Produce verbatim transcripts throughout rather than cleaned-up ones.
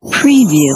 Preview.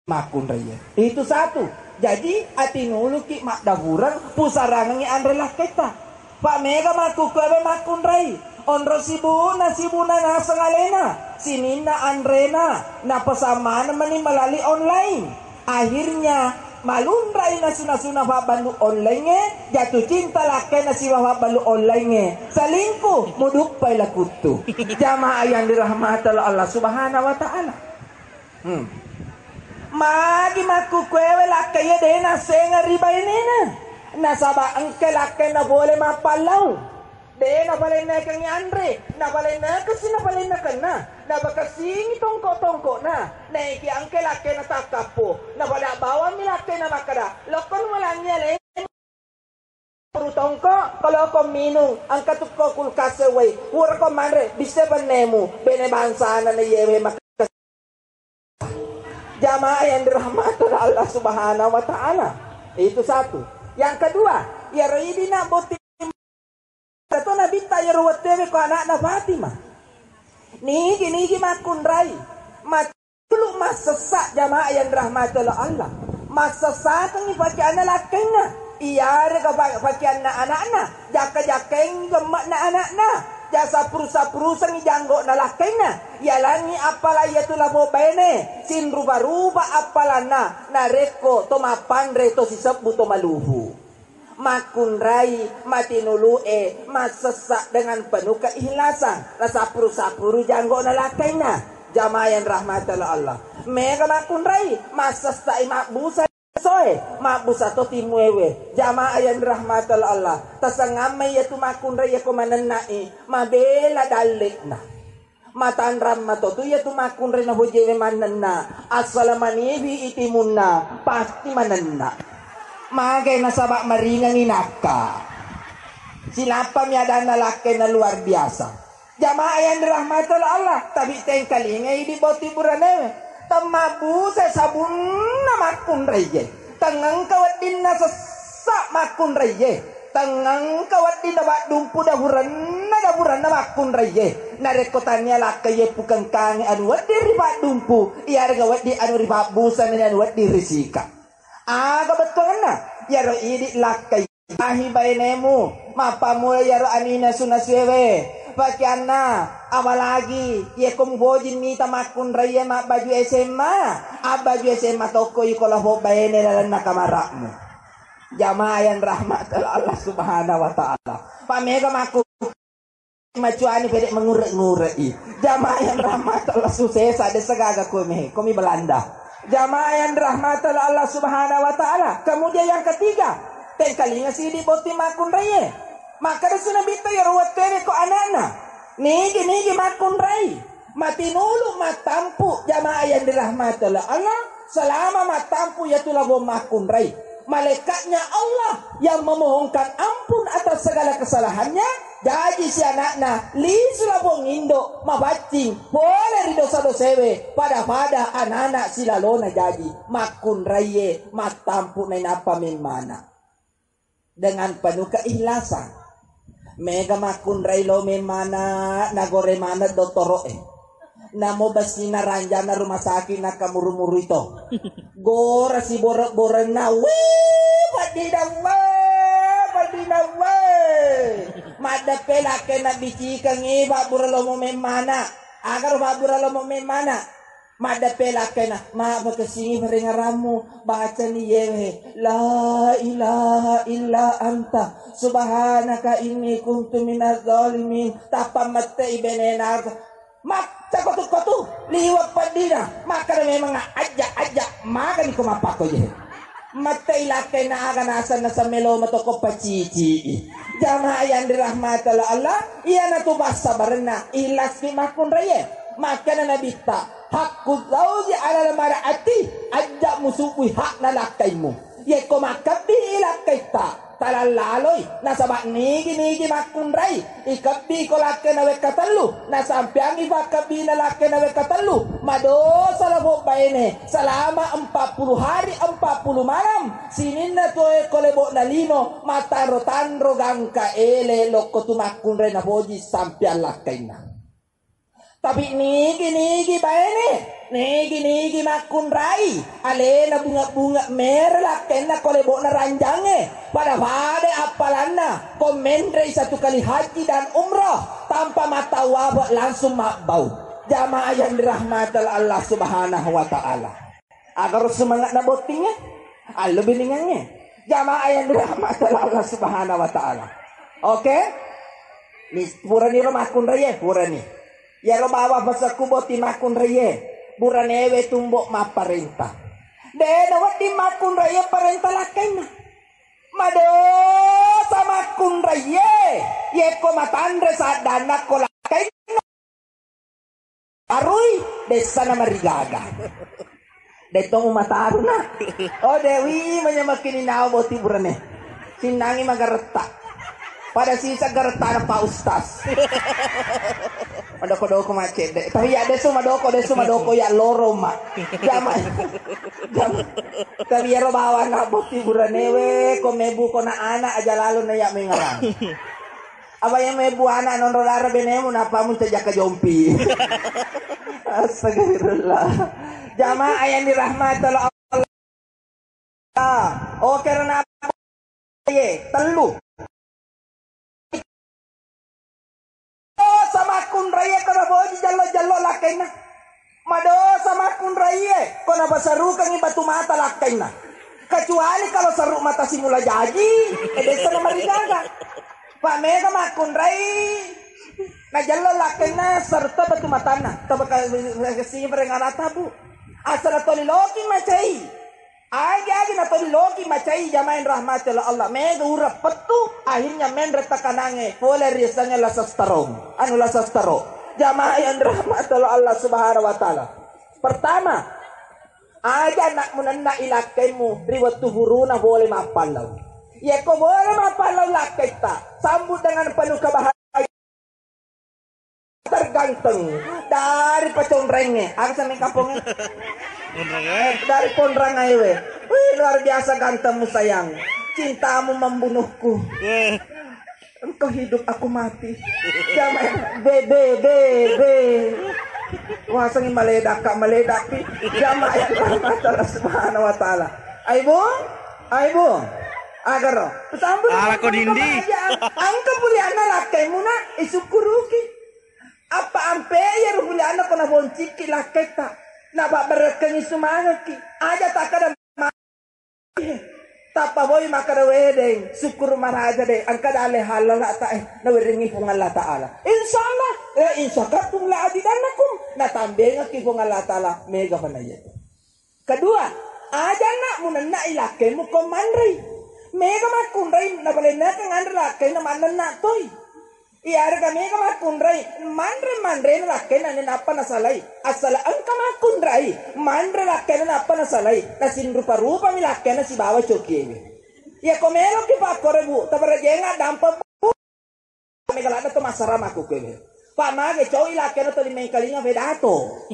Makkunraiye. Itu satu. Jaji, atinuluki maddafureng, pusarangengngi anre lakketta. Pa mega makkukkuewe makkunrai. Onro sibuna, sibuna naseng alena. Sininna anrena. Napasang maneng meni malali online. Akhirnya, malunrai nasu-nasuna fabbalu online e, jatuh cinta lakkena siba fabbalu online e. Selingkuh, muduppai lakuttu. Jamaah yang dirahmati oleh Allah Subhanahu wa Ta'ala. Hmm. Magi makkukkuewe lakkaiye de nassenga ri bainena. Nasaba engka lakkena pole mappallau. De napalennekengngi anre, napalennekensi napalennekenna, napakessingi tongko-tongkona, naiki engka lakkena takkappo, napale abbawammi lakkena makkeda, lokko numalangi ale. Puru tongko, ko loko minung, engka tukko kulkas e wai, purako manre, bisse pennemu, bene bangsana na yewe mak-, jamaah yang dirahmati oleh Allah Subhanahu wa Ta'ala. Itu satu. Yang kedua, iyaro idi na botting to nabitta iyaro wettuewe ko anakna Fatimah. Nigi-nigi makkunrai. Mat- Dulu massessa jamaah yang dirahmati oleh Allah. Massessakengngi pakeanna lakkainna. Iyarega pa-, pakeanna anakna. Jakka-jakkaengngi gemme'na anakna. Jasa puru-sapurusengngi janggo'na lakkainna. Yalangngi appala iyatu labo baine. Sinrupa-rupa appalanna. Narekko to mappanre to sisebbu to maluhu. Makkunrai, matinulu'e, massessa dengan penuh keikhlasan, nasappuru-sappuru janggo'na lakkainna. Jamaah yang dirahmati oleh Allah. Mega makkunrai, massessai mabbusa soe, mabbusa to timuewe. Jamaah yang dirahmati oleh Allah. Tasengammai iyatu makkunrai iyako manenna'i, mabela dalle'na. Matanrang mato tu iyatu makkunrai nahojewe mannenna, assala manibi itimunna, pasti manenna. Magai nasaba maringangi nakka. Silappami adanna lakkainna luar biasa. Jamaah yang dirahmati oleh Allah, tapi tengkalingai di boti buranewe. Temmabbuse sabunna makkunraie. Tengengka weddinna sessa makkunraie. Tengengka weddinna baddumpu daburenna daburenna makkunraie. Narekko tania lakkaiye pukengkangi anu wedding ri paddumpu, iyarega wedding anu ri pabbusani anu wedding ri sika. Aga bettuanna? Iyaro idi lakkai. Ahi bainemu, mappammula iyaro anui nasu-nasuewe. Pakeanna, apalagi iyako mupoji mita makkunraie mabbaju S M A, abbaju S M A tokko iko lafo baine lalenna kamara'mu. Jamaah yang rahmat Allah Subhanahu wa Ta'ala. Pamega makku macuani pede mengure-ngurei. Jamaah yang rahmat Allah susesa de segaga kome, komi Belanda. Jamaah yang rahmat Allah Subhanahu wa Ta'ala. Kemudian yang ketiga, tengkalinga sidi boti makkunraie. Maka de sunabitta yaro wettere ko anakna. Nigi-nigi makkunrai. Matinulu mattampu jamaah yang dirahmati oleh Allah, selama mattampu yatu labo makkunrai. Malaikatnya Allah yang memohonkan ampun atas segala kesalahannya, jaji si anakna lisu labo ngindo mapaccing pole ri dosa-dosewe pada-pada anak-anak silalona jaji makkunraie mattampu nainappa memmana. Dengan penuh keikhlasan. Mega makkunrai lo memmana nagore maneng dottoro'e. Namo bessina ranjana rumah sakit nakamuru-muru ito. Gora si bore-borenna, wee, paddidang, wee, paddidang, wee. Maddeppe lakke nabicikengi pabbura lomo memmana. Agaro pabbura lomo memmana. Maddeppe lakkaina, mabbekessingi parengerammu, bacani yewe, la ilaha illa anta, subhanaka inni kuntu minaz zalimin. Tappa mette i benena, macca kotu-kotu, liwa peddina, makkada memang ajja-ajja, magani ko mappakko je. Mattei lakkaina aga naseng-naseng melo matoko pacici. Jamaah yang dirahmati oleh Allah, iyanatu passabarenna ikhlas ki makkunraie. Makkana nabitta, haqqu zauji alal mar'ati, ajja musubui hakna lakkaimu. Yekko makkabbi lakkaitta, Talallaloi, nasaba nigi-nigi makkunrai, ikebbi ko lakkena wekka tellu, nasampeangi fakkebbina lakkena wekka tellu, madosa lafo baine, selama empat puluh hari, empat puluh malam, sininna tuoe ko lebo'na lino, matanro-tanro gangka ele lokko tu makkunrai nafoji sampeang lakkainna. Tapi nigi-nigi baine, nigi-nigi makkunrai, alena bunge-bunge mere lakkenna ko lebo'na ranjangnge. Pada-pada appalanna ko menrei satu kali haji dan umroh tanpa mattawafa langsung mabbau. Jamaah yang dirahmati Allah Subhanahu wa Ta'ala. Agaro semangatna bottingnge, allo biningangnge. Jamaah yang dirahmati Allah Subhanahu wa Ta'ala. Oke? Mis-, purani ro makkunraie, purani. Iyaro bawang pasekku botting makkunraie, buranewe tumbo mapparenta. De nawedding makkunraie parenta lakkainna. Madosa makkunraie, yekko matanre saddanna ko lakkainna. Arui, dessana marigaga. Detto mumataru na. Oh Dewi, manyamakkini nawa boti burane. Sinnangi magaretta. Pada sisa garetta na Pak Ustaz. Madoko-doko macedde. Tapi ya desu madoko, desu madoko ya loro ma. Jama. Jama. Tapi ya ro bawa na boti buranewe, ko mebu ko na anak aja lalu na ya mengarang. Apa yang mebu anak nonro dara benemu napamu tejaka jompi. Astagfirullah. Jamaah yang dirahmati Allah. Oke, rena ye, tellu. Madosa makkunraie ko nafoji jallo-jallo lakkainna. Madosa makkunraie ko napasarukengngi batu mata lakkainna. Kecuali kalau seru mata simula jaji, e dessa na marigaga. Pak mega makkunrai najallo lakkainna serta batu matanna. Taba ka-, ka-, simreng arata, Bu. Asal toli loki macai. Agi-agi natoli loki macai jamaah yang rahmati oleh Allah. Mega urang pettu, akhirnya menre tekanangnge pole riasengnge lasa starong. Anu lasa staro. Jamaah yang rahmati oleh Allah Subhanahu wa Ta'ala. Pertama, aja nak munenna ilakkaimmu ri wettu huruna boleh mappallau. Yekko boleh mappallau lakkaitta, sambut dengan penuh kebahagiaan. Terganteng dari peconrengnge. Apa sameng kampongnge? Dari Ponrang aewe. Wih, luar biasa gantengmu sayang. Cintamu membunuhku. Engkau hidup, aku mati. Jamaah, be, be, be, be. Wah, sengi meledak, Kak, meledak, Pi. Jamaah yang rahmat Allah Subhanahu wa Ta'ala. Aibu, aibu. Agaro. Pesambut. Ala ko dindi. Engka pulianna lakkaimu, Nak, isukkuruki. Apa ampe iya ruhulianna ko naboncikki lakkaitta. Nababbarekkengi sumangekki. Aja takkada Tappa boi makkeda, "Wedeng, sukkuru maraja de, engka dalle halala ta, eh, nawerengi Puang Allah Ta'ala." Insya Allah, eh, "In syakartum la azidannakum." Natambengekki Puang Allah Ta'ala, mega fanna iyatu. Kedua, ajanna munenna ilakkemu ko manrei. Mega makkunrei, nabalennakeng anre lakkainna mannenna toi. Iyarega mega makkunrai, manre-manrena lakkainna nenappa nasalai. Asala engka makkunrai, manre lakkainna nappa nasalai. Nasinrupa-rupami lakkainna sibawa cokiewe. Iyako meloki pakkore, Bu, tabarajengeng dampeng, Bu. Mega ladde to massara makkukkue. Pak mage cowok lakkainna toli mengkalinga pedato.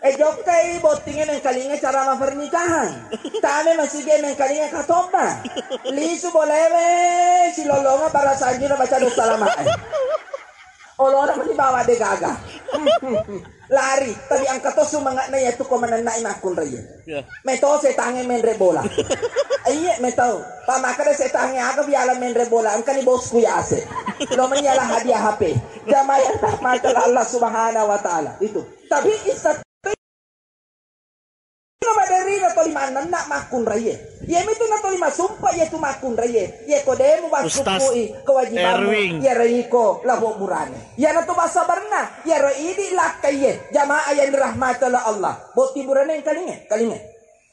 E jokkai bottingnge mengkalinga carama pernikahan. Tame masige mengkalinga katobba. Lisu bolewe silolonga para sanjuna baca doa salama. Olona meni bawa de gaga. Lari, tapi engka to sumanga'na iyatu ko manennai makkunrai. Iya. Meto setangnge menre bola. Iye, meto. Pak makkeda setangnge aga biala menre bola, engkani bosku yase. Lo meni yala hadiah H P. Jamaah yang dirahmati Allah Subhanahu wa Ta'ala. Itu. Tapi ista maderri natoli mannenna makkunraie. Iyamitu natoli masumpa iyatu makkunraie. Iyako demu Ustaz bassukkui kewajibanmu, Erwin. Iyaro iko labo burane. Iyanatu bassabarna, iyaro idi lakkaiye. Jamaah yang dirahmati oleh Allah. Botting burane engkalinge, kalinge.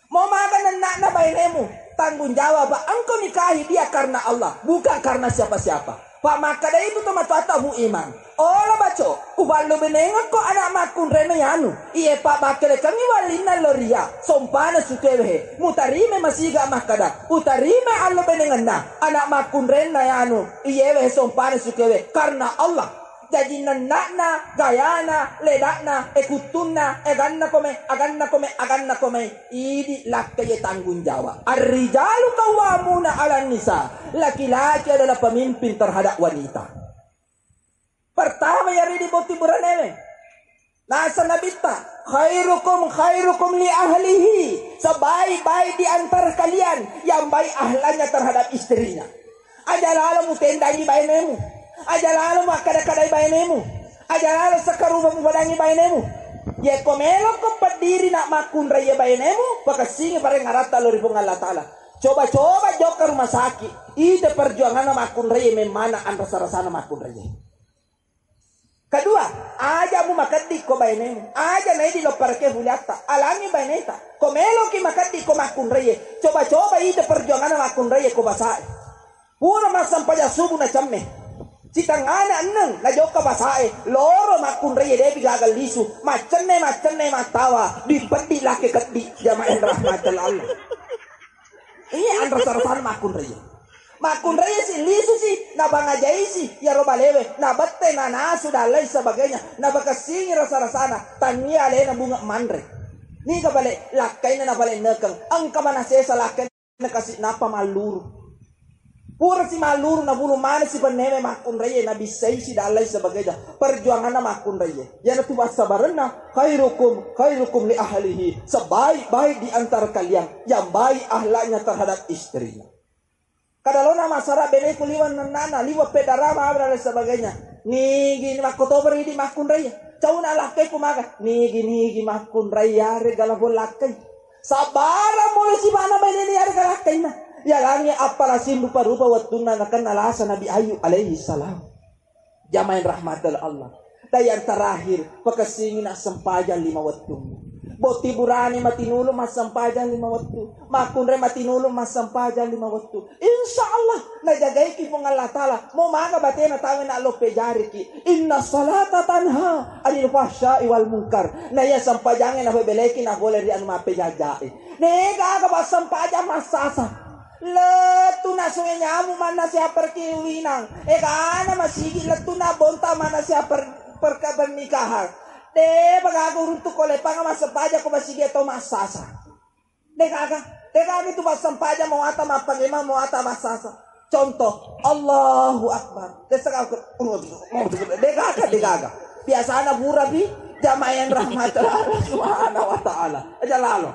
Mau maga nenna'na bainemu, tanggung jawab, engkau nikahi dia karena Allah, bukan karena siapa-siapa. Fa makkedai tu tomatoatta Abu Imang, "Ola baco, upallubenengekko ana' makkunrainna yanu, iye pabakkelekengngi wallinna loria, sompana sukewe he, mutarime masiga makkeda, utarime allubenengenna ana' makkunrainna yanu, iyewe he sompana sukewe, karena Allah." Jaji nenna'na, gayana, leda'na, e kuttunna, e aganna kome, aganna kome, aganna kome. Idi lakkai tanggung jawab. Ar-rijalu qawwamuna 'alan nisa. Laki-laki adalah pemimpin terhadap wanita. Pertama, yaridi botting buranewe. Nasa Nabitta, "Khairukum khairukum li ahlihi." Sebaik-baik di antara kalian yang baik ahlaknya terhadap istrinya. Aja lalo mutendangi bainemu. Aja lalo makkada-kadai bainemu. Aja lalo sakarupa mupadangi bainemu. Yekko melokko peddiri nak makkunrai bainemu, pakessingi parengaratta lao ri Puang Allah Ta'ala. Coba-coba jokka rumah sakit, ita perjuanganna makkunrai memmana anrasa-rasana makkunrai. Kedua, aja mu makeddi ko bainemu. Aja naidi loppareke fuliatta. Alangi baineta. Ko meloki makeddi ko makkunrai. Coba-coba ita perjuanganna makkunrai ko basae. Pura massempajang subuh na cemme. Citangana enneng na jokka basae. Loro makkunrai depi gagal lisu. Maccenne, maccenne, mattawa. Dipeddi lake keddi. Jamaah rahmatal Allah. Iya, anrasa-rasana makkunrai. Makkunrai si lisu si, nabangajai si, yaro balewe, nabette, nanasu, dan lain sebagainya, nabakessingi rasa-rasana, tania alena bunga manre. Niga bale, lakkaina nabale nekeng, engka mana sesa lakkaina kasi napa malluru. Pura si malluru nabulu mana si bennewe makkunrai, nabissai si dan lain sebagainya. Perjuanganna makkunrai. Yana tu bassabarenna, "Khairukum, khairukum li ahlihi." Sebaik-baik di antara kalian yang baik ahlaknya terhadap istrinya. Kadalona masara beneku liwa nennana, liwa pedara, dan lain sebagainya. Nigi ni makkotoberi di makkunrai. Cauna lakkeku maga. Nigi, nigi makkunrai, yarega lapong lakkai. Sabbara molo sibana baineni yarega lakkainna. Yalangi appala sinrupa-rupa wettunna nakenna lasa Nabi Ayub alaihi salam. Jamaah rahmatal Allah. Dan yang terakhir, pakessingi nak sempajang lima wettu. Botting burane matinulu massempajang lima wettu. Makkunrai matinulu massempajang lima wettu. Insya Allah, najagaiki Puang Allah Ta'ala. Mo maga batena tawe nak loppe jariki. Inna salata tanha anil fahsya'i wal munkar. Na iya sempajange napebeleki na pole ri anu mappejajae. Degaga passempajang massasa. Lettu na sunge nyamu manna siapperki winang. Egana masigi lettu na bonta manna siapper-, perka pernikahan. De bagaga uruntu ko lepanga massempajang ko masigi atau massasa. Degaga, degaga itu massempajang mawata mappalima mawata massasa. Contoh, Allahu Akbar. Degaga, degaga. Biasana pura pi jamaah yang rahmat Allah Subhanahu wa Ta'ala. Aja lalo.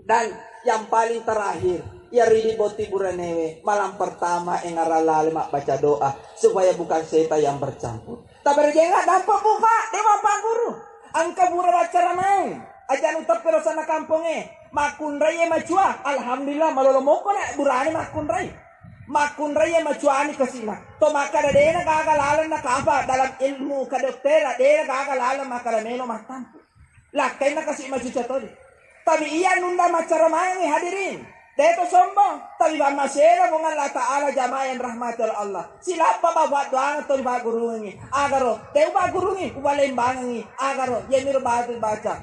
Dan yang paling terakhir, yaridi botting buranewe, malam pertama engara lale mabbaca doa supaya bukan setan yang bercampur. Taberjenga dampa buka, dewa Pak Guru. Engka pura baccara main. Aja nu teppe rosana kamponge. Makkunrai macua, alhamdulillah malolo moko na burane makkunrai. Makkunrai macuani kasina. To makkada dena gaga laleng na kapa dalam ilmu kedokteran, dena gaga laleng makkada melo mattampu. Lakkainna kasi macuca todi. Tapi iya nunda maccara mangi hadirin. Deto sombong, tapi pammasena Puang Allah Ta'ala jamaah yang rahmati oleh Allah. Silappa bapak doang todi pagurungi. Agaro, teu pagurungi, ubalembangi. Agaro, yemir batu baca.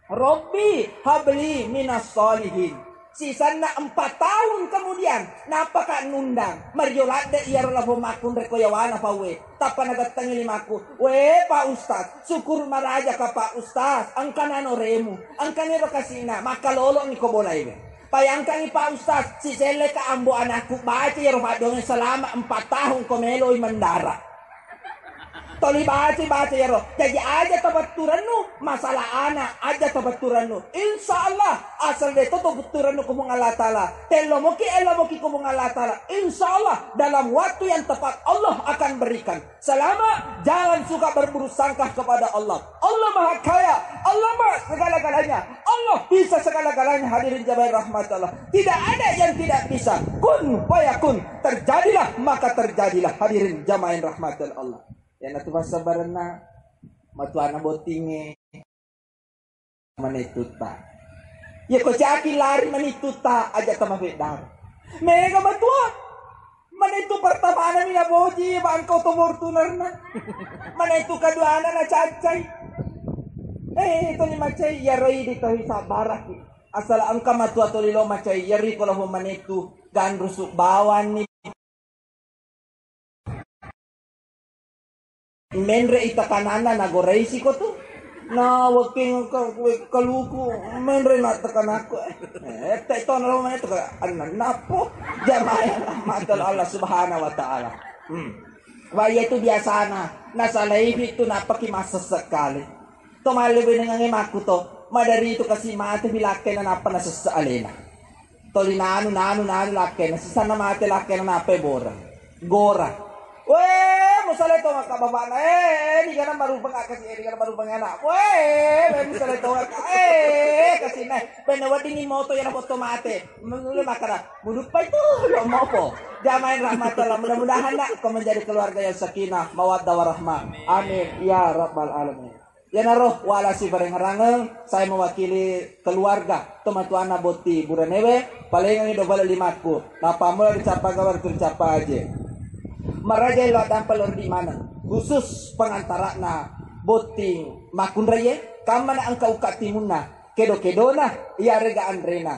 Robbi habli minas solihin. Sisanna empat tahun kemudian, nappaka nundang. Mario ladde iyaro lafo makkunre ko yawana pauwe. Tappa nagettengi limakku, "We, Pak Ustaz, syukur maraja ka, Pak Ustaz, engka nano remu, engka niro kasina, makkaloloni ko bolaiwe." Bayangkangi, Pak Ustaz, siselle ka ambo anakku, baca iyaro paddoange selama empat tahun ko meloi mendara. Toli baca, baca iyaro. Jaji aja tabatturennu, masalah anak, aja tabatturennu. Insya Allah, asal de to tabatturennu ko Puang Allah Ta'ala. Tellomoki, ellomoki ko Puang Allah Ta'ala. Insya Allah, dalam waktu yang tepat, Allah akan berikan. Selamat, jangan suka berburuk sangka kepada Allah. Allah Maha Kaya, Allah Maha segala-galanya, Allah bisa segala-galanya, hadirin jamaah rahmat Allah. Tidak ada yang tidak bisa. Kun fayakun, terjadilah maka terjadilah, hadirin jamaah rahmat Allah. Yana tu passabarenna matuana bottinge. Manittutta. Iya ko caki lari manittutta aja tama feddar. Mega matua. Manettu pertamana mi naboji, bangkau to Fortunerna. Manettu kaduana nacaccai. Eh, toni macai, iyaro idi to sabaraki. Asal engka matua toli lo macai, iyari ko lo manettu ganrusu bawanni. Menre i tekananna nagoreisi ko tu. Na weking ka-, we-, kaluku menre na tekanakku. Eh, te tona lo manettu ka anna napo. Jamaah rahmat Allah Subhanahu wa Ta'ala. Hmm. Wa iya tu biasana, nasalai fitu napaki massessekali. To malle benengange makku to, madari tu kasi mate bilakkena nappa nasesse alena. Toli nanu, nanu, nanu lakkena, sisanna mate lakkena nappa bora. Gora. Weh, musale to maka bapakna, eh, eh, digana baru bengak kasi, eh, digana baru bengak anak. Weh, weh, musale to maka, eh, kasi na, benne wedding ni moto yana foto mate. Mule makara, muduppai tu, lo mopo. Jamaah rahmat Allah, mudah-mudahan nak kau menjadi keluarga yang sakinah, mawaddah warahmah. Amin ya rabbal alamin. Iyanaro wala siparengerangeng, saya mewakili keluarga tomatuanna Botti Buranewe, palengengi dobale limakku, nappammula ricappa gawar tu ricappa aje. Maraja elo addampeng lordi maneng, khusus pengantara'na Botting Makkunraie, kammana engka ukka timunna, kedo-kedona, iyarega anrena.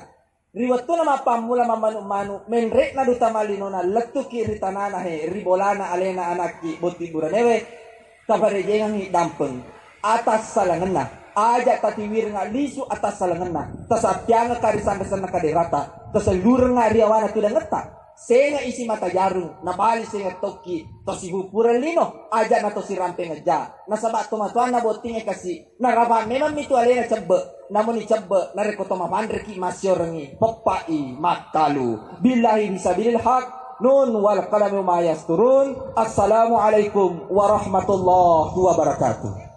Ri wettuna mappammula mammanu-manu, menre'na duta malinona lettuki ri tanana he, ri bolana alena anakki Botti Buranewe, taparejengangngi dampeng atassalengenna. Aja tatiwirenga lisu atassalengenna. Tasappiangekka ri sanre-sanre kaderata. Tasellurenga ri awana tudangetta. Senga isi mata jarung, nabali senga tokki, to sibupureng lino, aja na to sirampeng eja. Nasaba tomatoanna bottingnge kasi, Naraba memang mitu alena cebbe, namuni cebbe narekko to mapanreki massiorengi peppai makkalu. Billahi fisabilil haq, nun wal qalami wa ma yasturun. Assalamualaikum warahmatullahi wabarakatuh.